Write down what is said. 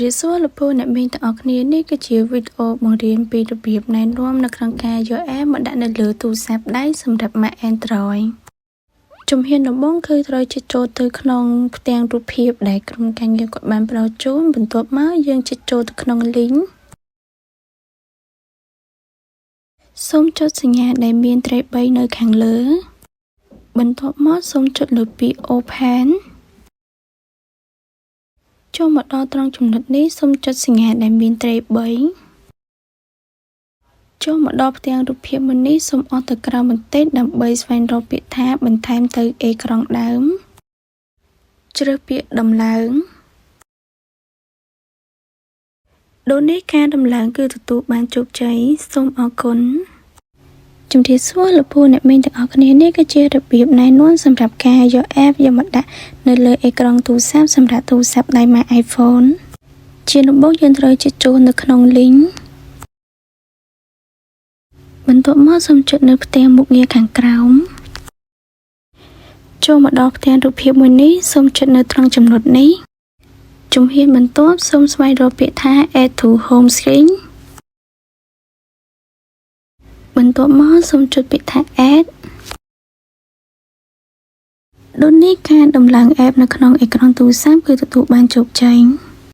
រាបសួរលោកពូអ្នកមីងទាំងអស់គ្នានេះគឺជាវីដេអូបង្រៀនពីរបៀបណែនាំនៅក្នុងការយក app មកដាក់នៅលើទូរស័ព្ទដៃសម្រាប់ម៉ាក Android។ ជំហានដំបូងគឺត្រូវចុចចូលទៅក្នុងផ្ទាំងរូបភាពដែលក្រុមការងារគាត់បានផ្ដល់ជូនបន្ទាប់មកយើងចុចចូលទៅក្នុង link សូមចុចសញ្ញាដែលមានត្រេ3នៅខាងលើ បន្ទាប់មកសូមចុចលើពាក្យ Open ចូលមកដល់ត្រង់ចំណុចនេះសូមចុចសញ្ញាដែលមានត្រេ3ចូលមកដល់ផ្ទាំងរូបភាពមួយនេះសូមអូសទៅក្រោមបន្តិចដើម្បីស្វែងរកពាក្យថាបន្ថែមទៅអេក្រង់ដើមជ្រើសពាក្យដំឡើងដូចនេះការដំឡើងគឺទទួលបានជោគជ័យសូមអរគុណជំរាបសួរលោកពូអ្នកមីងទាំងអស់គ្នានេះគឺជារបៀបណែនាំសម្រាប់ការយក app យកមកដាក់នៅលើអេក្រង់ទូរស័ព្ទសម្រាប់ទូរស័ព្ទដៃម៉ាក iPhone។ ជាដំបូងយើងត្រូវចុចចូលនៅក្នុង link បន្ទាប់មកសូមចុចនៅផ្ទាំងមុខងារខាងក្រោមចូលមកដល់ផ្ទាំងរូបភាពមួយនេះសូមចុចនៅត្រង់ចំណុចនេះជំហានបន្ទាប់សូមស្វែងរកពាក្យថា Add to Home Screen បន្ទាប់មកសូមចុចពាក្យថា Add ដូចនេះការដំឡើង app នៅក្នុងអេក្រង់ទូរស័ព្ទគឺទទួលបានជោគជ័យ។